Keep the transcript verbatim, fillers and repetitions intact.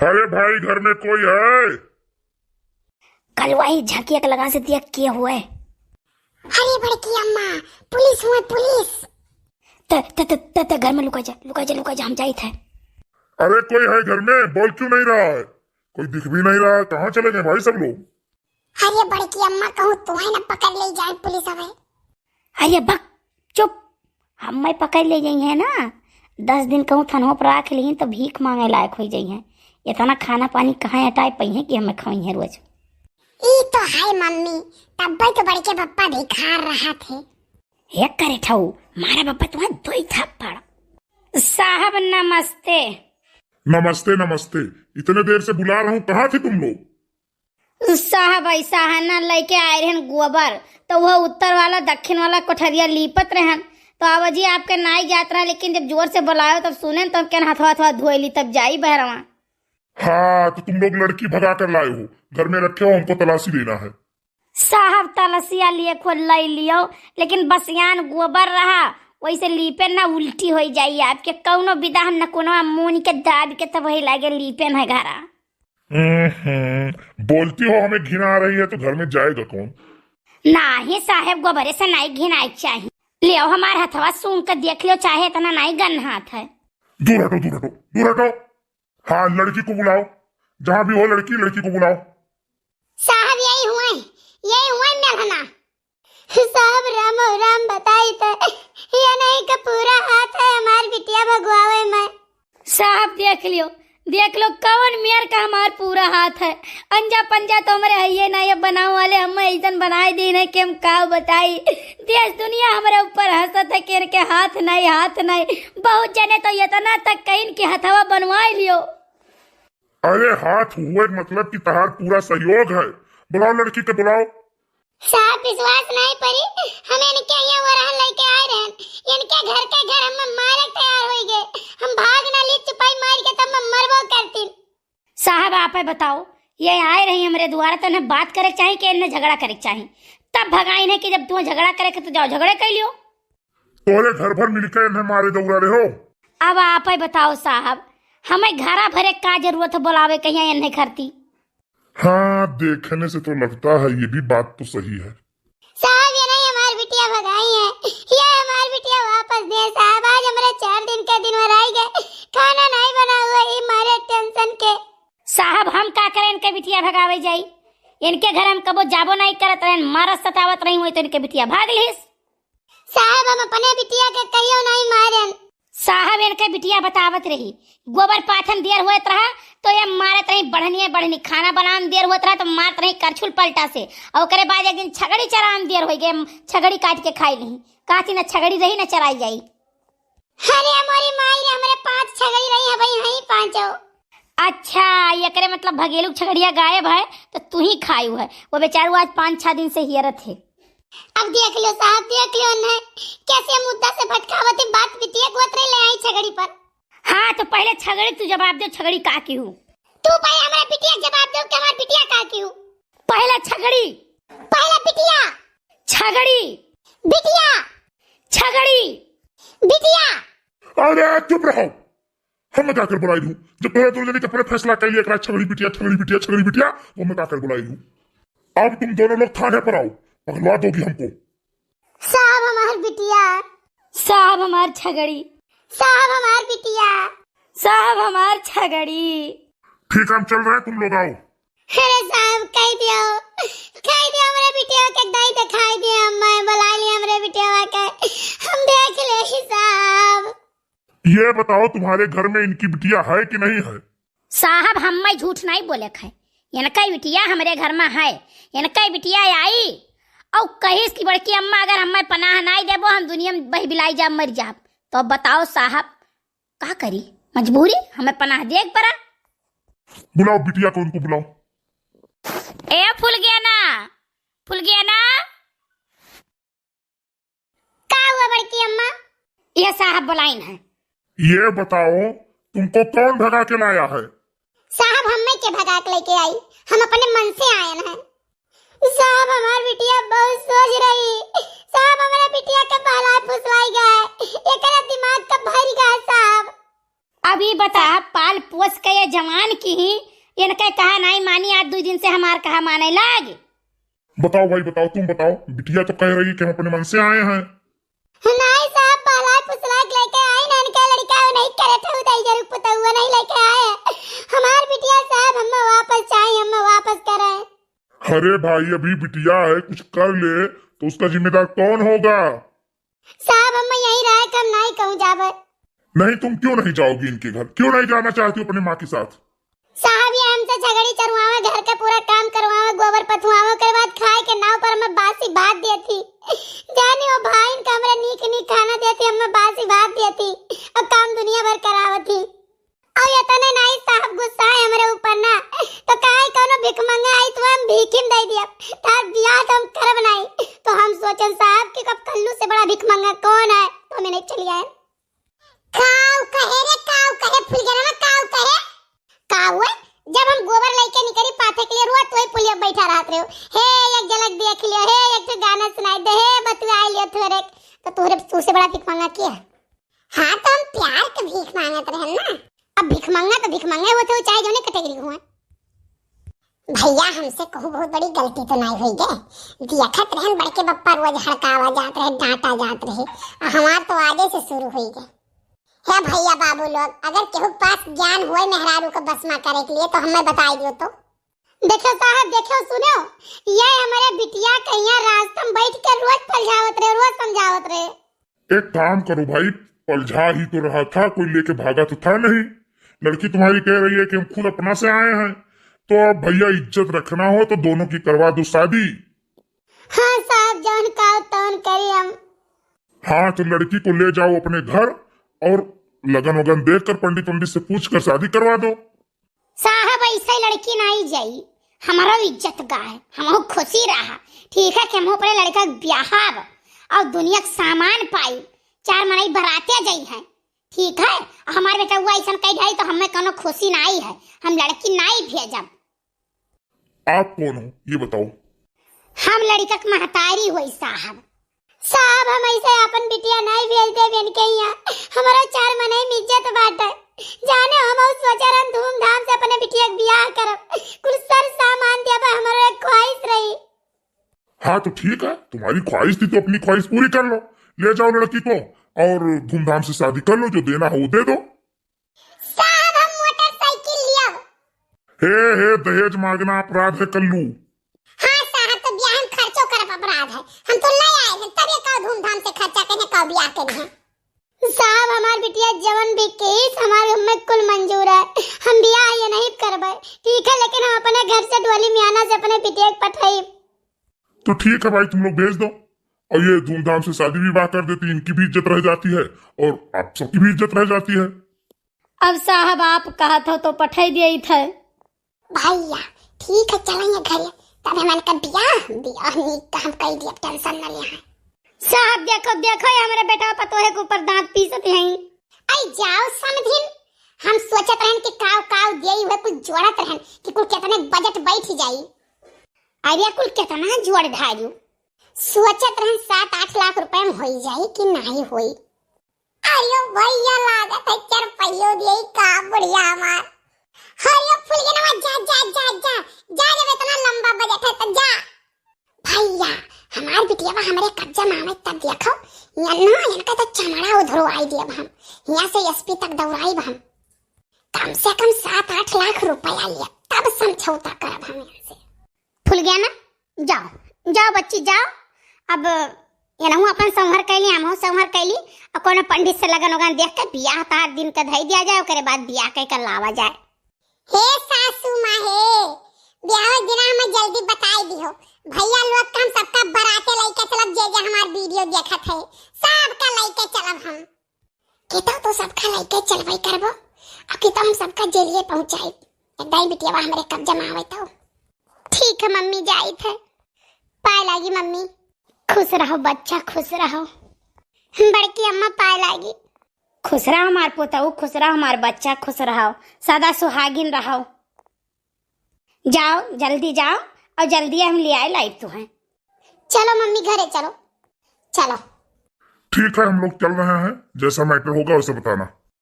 अरे भाई, घर में कोई है? कलुआ ही झांकिया के लगा से दिया, के हुए? अरे बड़की अम्मा, पुलिस हुए, पुलिस। त, त, त, त, त घर में लुका जा, लुका जा, लुका जा, हम जाइत है। अरे कोई है घर में? बोल क्यों नहीं रहा है? कोई दिख भी नहीं रहा है, कहाँ चले गए भाई सब लोग? अरे बड़की अम्मा, कहूँ तुम्हें न पकड़ ले जाए पुलिस हमें। अरे बक, चुप, हम्मे पकड़ ले जइहैं ना, दस दिन कहूँ थनवा पर राख लिहिन तो भीख माँगे लायक होइ जइहैं। इतना खाना पानी कहाँ अटाए पइहैं कि हम्मे खवइहैं रोज। ई तो है मम्मी, तब्बे तो बड़के पप्पा भिखार रहत है। हे करे ठऊ, मारा बप्पा तुम्हार दोई थप्पड़। साहब नमस्ते। नमस्ते, नमस्ते। इतने देर से बुला रहा हूँ, कहाँ थे तुम लोग? साहब, ऐसा है ना, लइके आए रहन गोबर, तो वह उत्तर वाला, दक्षिण वाला कोठरिया लीपत रहन। तो आवा जी, आपके नाई जात रहा, लेकिन जब जोर से बुलायो, तब सुने, तब केन हथवा, हथवा धोए ली, तब जाई बहरवा। हाँ, तो तुम लोग लड़की भगा कर लाए हो, घर में रखे हो, हमको तलाशी लेना है। साहब, तलाशिया लिए खोल लई लियो, लेकिन बसियान गोबर रहा, वैसे लीपे ना, उल्टी होई जाई आपके। कौनो विधा हम न कोनो मुन के दाब के तब वही लागे लीपे न घरा। हम्म, बोलती हो हमें घिन आ रही है तो घर में जाएगा कौन? नाही साहेब, गोबरे से नाही घिनाए के चाही। लियो हमार हथवा सूंघ के देख लियो, चाहे इतना नाही गन हाथ है। दूर हटो, दूर हटो, दूर हटो। हाँ, लड़की को बुलाओ, जहाँ भी हो लड़की, लड़की को बुलाओ। साहब यही हुए, यही हुए मेलहना। साहब राम राम बताई त, ये नहीं का पूरा हाथ है हमार बिटिया भगवावे में। साहब देख लियो, देख लो कौन मेर का हमार पूरा हाथ है। अंजा पंजा तो हमरे हइये ना, ये बनावे वाले हमें ऐसन बनाए दीन है कि हम का बताई। देश दुनिया हमरे ऊपर हंसत है कि इनके हाथ नहीं, हाथ नहीं। बहुत जने तो इतना तक कहिन कि हथवा बनवाए लियो। अरे हाथ हुए मतलब कि तहार पूरा सहयोग है। बुलाओ लड़की के, बुलाओ। साहब विश्वास नहीं परी, हम इनके यहाँ वरहन लेके आए रहन। इनके घर के घर हम मारे तैयार होई गए। हम भाग ना ली, चुपाई मार के तब हम मरबो करतीन। साहब आप ही बताओ, ये आए रही हमरे दुआरा तो इन्हें बात करे के चाही कि इन्हें झगड़ा करे के चाही? तब भगाई नहीं कि जब तुम्हें झगड़ा करे के तो जाओ झगड़े कर लियो। तोरे घर भर मिलके इन्हें मारे दौड़ा रहे हो। अब आप ही बताओ साहब, हमें घरा भरे का जरूरत है बुलावे कहिया इन्हें खरती? हाँ, देखने से तो लगता है ये भी बात तो सही है। साहब ये नहीं हमार बिटिया भगाई है, ये हमार बिटिया वापस दे साहब। आज हमरे चार दिन के दिन भर आई गए, खाना नहीं बना हुआ, ये मारे टेंशन के। साहब हम का करें इनके बिटिया भगावे जाई? इनके घर हम कबो जाबो नहीं करत रहन, मारत सतावत रही हुई तो इनके बिटिया भाग लिस। साहब हम अपने बिटिया के कहियो नहीं मारन। साहब इनके बिटिया बतावत रही, गोबर पाथन देर होत रहा तो ये मारत रही बढ़निया बढ़नी, खाना बनान देर होत रहा तो मारत रही करछुल पलटा से। और ओकरे बाद एक दिन छगड़ी चरान देर हो गए, छगड़ी काट के खाई नहीं, कहती ना छगड़ी रही ना चराई जाई। अरे हमारी माई रे, हमरे पांच छगड़ी रही है भाई, हई पांचों। अच्छा, एकरे मतलब भगेलू छगड़िया गायब है तो तू ही खायू है, वो बेचारू आज पाँच छह दिन से हियरत है। अब देख लियो साहब, देख लियो ने, कैसे मुद्दा से भटकावत है बात, बिटिया गोत रही ले आई छगड़ी पर। हाँ, तो पहले छगड़ी तू जवाब दे, छगड़ी का की हूँ? तू पहले हमारे बिटिया जवाब दे कि हमारे बिटिया का की हूँ? पहले छगड़ी। पहले बिटिया। छगड़ी। बिटिया। छगड़ी। बिटिया। अरे चुप रहो, हम का कर बुलाई लूँ? जब तोरा दोनों जने के अपने फैसला कर लिया, एकरा छगड़ी बिटिया, छगड़ी बिटिया, छगड़ी बिटिया, तो हम का कर बुलाई लूँ? अब तुम दोनों लोग थाने पर आओ, पकड़वा दोगी हमको। साहब हमार बिटिया। साहब हमार छगड़ी। साहब हमार बिटिया। साहब हमार छगड़ी। ठीक है, हम चल रहे हैं, तुम लोग आओ। अरे साहब, कह दियो, कह दियो हमरे बिटिया के दाई दिखाई दिया, मैं बुला लिया हमरे बिटिया के, हम देख ले ही साहब। ये बताओ, तुम्हारे घर में इनकी बिटिया है कि नहीं है? साहब, हम मैं झूठ नहीं बोले है, इनका बिटिया हमरे घर में है, इनका बिटिया आई और कहिस कि बड़की अम्मा, अगर हमें पनाह नहीं देबो, हम दुनिया में बह बिलाई जाब, मर जाब। तो अब बताओ साहब, का करी, मजबूरी, हमें पनाह देख पड़ा। बुलाओ बिटिया को, उनको बुलाओ। ए फुलगेना, फुलगेना। का हुआ बड़की अम्मा? ये साहब बुलाइन है। ये बताओ, तुमको कौन भगा के लाया है? साहब, हमें के भगा के लेके आई, हम अपने मन से आयन हैं। साहब, हमार बिटिया बहुत सोच रही। साहब, हमारे बिटिया के बहलाए फुसलाई गए, एकरा दिमाग का भर गया साहब। अभी बता, पाल पोस के ये जवान की ही, इनके कहा नाई मानी, आज दुइ दिन से हमार कहा माने लाग। बताओ भाई, बताओ, तुम बताओ। बिटिया तो कह रही है कि हम अपने मन से आए हैं। नाई साहब, पाला पुसला के लेके आई ना, इनका लड़का वो नहीं करे थे, उदय जरूर पता हुआ नहीं लेके आए। हमार बिटिया साहब, हम वापस चाहे, हम वापस करे। अरे भाई, अभी बिटिया है, कुछ कर ले तो उसका जिम्मेदार कौन होगा? साहब, हम यहीं रहे, कम नाई कहूँ जावे। नहीं, तुम क्यों नहीं जाओगी इनके घर? क्यों नहीं जाना चाहती हो अपनी माँ के साथ? साहब, ये हमसे छगड़ी चरवावे, घर का पूरा काम करवावे, गोबर पथवावे, ओकर बाद खाए के नाव पर हमें बासी भात देती। जाने वो भाई इनका हमरे नीक नीक खाना देती, हमें बासी भात देती और काम दुनिया भर करावती। और इतने नाई साहब गुस्सा है हमरे ऊपर ना, तो काहे कौनो भिखमंगा आई तो हम भीखिम दे दिया, तार बियाह तो हम करब नाई। तो हम सोचन साहब कि अब कल्लू से बड़ा भिखमंगा कौन है, तो हम नहीं चली आए। काऊ कहे रे, काऊ कहे, फुलगेनवा काऊ कहे? काऊ है? जब हम गोबर लेके निकली पाथे के लिए रोज, तो ही पुलिया बैठा रहत रहे हो। हे एक झलक देख लियो, हे एक ठो गाना सुनाई दे, हे बतुआई लियो थोरे। तो तोहरे, तू से बड़ा भिखमंगा के है? हाँ, तो हम प्यार के भीख मांगत रहन ना। अब भिखमंगा तो भिखमंगा होत हो, चाहे जौने category हुआ। भैया, हमसे कहू बहुत बड़ी गलती तो नाई होई गे। देखत रहन बड़के बप्पा रोज हड़कावा जात रहे, डांटा जात रहे, आ हमार तो आगे से शुरू होई गे। हे भैया बाबू लोग, अगर केहू के पास ज्ञान होए मेहरारू के बस में करे के लिए तो हमें बताई दियो तो। देखो साहब, देखो, सुनो, ये हमारे बिटिया कहिया रास्ता में बैठ के रोज पलझावत रहे, रोज समझावत रहे। एक काम करो भाई, पलझा ही तो रहा था, कोई लेके भागा तो था नहीं। लड़की तुम्हारी कह रही है कि हम खुद अपना से आए हैं, तो अब भैया इज्जत रखना हो तो दोनों की करवा दो शादी। हाँ साहब, जौन कहो तौन करी हम। हाँ, तो लड़की को ले जाओ अपने घर और लगन वगन देख कर पंडित वंडित से पूछ कर शादी करवा दो। साहब, ऐसे लड़की नाई जाई, हमारो इज्जत गा है, हमहू खुशी रहा। ठीक है कि हम अपने लड़का के ब्याहब और दुनिया के सामान पाई, चार मनई बराते जाई है। ठीक है, हमार बेटा हुआ ऐसा कह जाई तो हमें कोनो खुशी नाई है, हम लड़की नाई भेजब। आप कौन हो, ये बताओ? हम लड़का के महतारी होई साहब। साहब, हम ऐसे अपन बिटिया नाई भेज देब इनके यहाँ। हमारा चार मनई में इज्जत बाटे। जाने हम और सोचा रहन धूमधाम से अपने बिटिया के बियाह करब। कुल सर सामान देब, हमारा एक ख्वाहिश रही। हाँ तो ठीक है, तुम्हारी ख्वाहिश थी तो अपनी ख्वाहिश पूरी कर लो। ले जाओ लड़की को और धूमधाम से शादी कर लो, जो देना हो वो दे दो। साहब, हम मोटरसाइकिल लियब। हे, हे, दहेज मांगना अपराध है कल्लू। हाँ साहब, तो ब्याह में खर्चो करब अपराध है। हम तो ले आए हैं, तबे का धूमधाम से खर्चा करें, का ब्याह करें। साहब, हमार बिटिया जवन भी केस, हमार हमें कुल मंजूर है। हम ब्याह ये नहीं करबे, ठीक है, लेकिन हम अपने घर से डोली मियाना से अपने बिटिया के पठाई। तो ठीक है भाई, तुम लोग भेज दो और ये धूमधाम से शादी विवाह कर देती, इनकी भी इज्जत रह जाती है और आप सबकी भी इज्जत रह जाती है। अब साहब आप कहत हो तो पठाई दिए थे। भैया ठीक है, चलेंगे घरे, तब हमन का बियाह, बियाह नीक का हम कई दिया, टेंशन न ले। साहब देखो, देखो ये हमारे बेटा पतोहे के ऊपर दांत पीसत हैं। आई जाओ समधिन, हम सोचत रहन कि काव काव दिए हुए कुछ जोड़त रहन कि कुल कितने बजट बैठ जाई। अरे कुल कितना जोड़ धारू। सोचत रहन सात आठ लाख रुपया में होई जाई कि नाही होई। अरे भैया लागत है चार पहियो दिए का बुढ़िया हमार। अरे फुलगेनवा जा, जा, जा, जा, जा, जब इतना लंबा बजट है तो जा। भैया हमार बिटिया हमरे कब्जा में आवे तब देखो, यन्ना इनका तो चमड़ा उधरो आई दियब हम, यहाँ से एसपी तक दौड़ाइब हम। कम से कम सात आठ लाख रुपया लिया, तब समझौता करब हम इनसे। फुलगेना, जाओ, जाओ बच्ची, जाओ। अब एनहू अपन संहर कैली, हमहू संहर कैली, और कोनो पंडित से लगन उगन देख के बियाह तार दिन के धई दिया जाए, ओकरे बाद बियाह कह के लावा जाए। हे सासू माँ हे, बियाह दिना हमें जल्दी बताई दिहो। भैया लोग के हम सबका बराते लइके चलब, जे जे हमार वीडियो देखत है, सबका लइके चलब हम। केतौ तो सबका लइके चलबे करबो, अब केतौ हम सबका जेलिए पहुँचाई। एक दाई बिटियावा हमरे कब्जा में आवे तो। ठीक है मम्मी, जाइत है। पाए लागी मम्मी। खुश रहो बच्चा, खुश रहो। बड़की अम्मा पाए लागी। खुश रहो हमार पुतहु, खुश रहो हमार बच्चा, खुश रहो, सदा सुहागिन रहो। जाओ, जल्दी जाओ और जल्दी हम ले आए लाइब तुहें। चलो मम्मी, घरे चलो, चलो। ठीक है, हम लोग चल रहे हैं, जैसा मैटर होगा उसे बताना।